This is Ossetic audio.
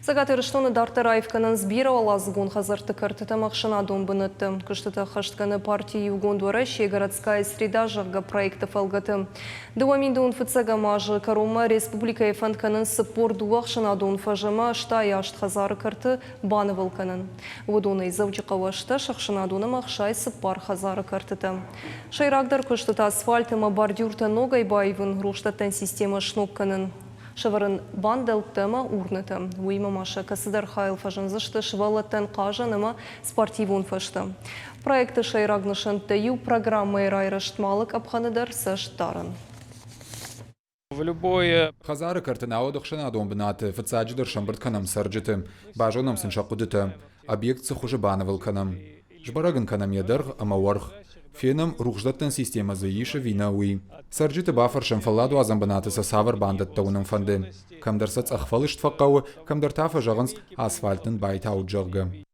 Цӕгат Ирыстоны дарддӕр аив кӕнынц бирӕуӕладзыгон хӕдзӕртты кӕртытӕм ӕхсӕнадон бынӕтты. Куыстытӕ ӕххӕст кӕны парти Иугонд Уӕрӕсе Городская среда, зӕгъгӕ, проекты фӕлгӕты. 2000 фыццӕгӕм азы кӕронмӕ республикӕйы фӕнд кӕнынц 42 ӕхсӕнадон фӕз ӕмӕ 88 хӕдзары кӕрты банывыл кӕнын. Уыдонӕй Дзӕуджыхъӕуы 18 ӕхсӕнадон ӕмӕ 64 хӕдзары кӕртытӕ. Сӕйрагдӕр куыстытӕ асфальт ӕмӕ бордюртӕ ногӕй баивын, рухсдӕттӕн системӕ сног кӕнын. Сӕвӕрын бандӕлттӕ ӕмӕ урнӕтӕ. Уыимӕ ма сӕ кӕцыдӕр хайыл фӕзындзысты сывӕллӕттӕн хъазӕн ӕмӕ спортивон фӕзтӕ. Проекты сӕйраг нысӕнттӕ иу программӕйы райрӕзтмӕ алы къӕпхӕны дӕр цӕст дарын. Хӕдзары кӕрты науӕд ӕхсӕнадон бынаты фыццаджыдӕр сӕмбырд кӕнӕм цӕрджыты, базонӕм сын сӕ хъуыдытӕ, объект цы хуызы банывыл кӕнӕм. Сбӕрӕг ын кӕнӕм йӕ дӕргъ ӕмӕ уӕрх. Фенӕм, рухсдӕттӕн системӕ дзы ис ӕви нӕ, уый. Цӕрджыты бафӕрсӕм фӕлладуадзӕн бынаты сӕ цавӕр бандӕттӕ уынын фӕнды. Кӕмдӕр сӕ цъӕх фӕлыст фӕхъӕуы, кӕмдӕр та фӕзӕгъынц, асфальт нын байтаут, зӕгъгӕ.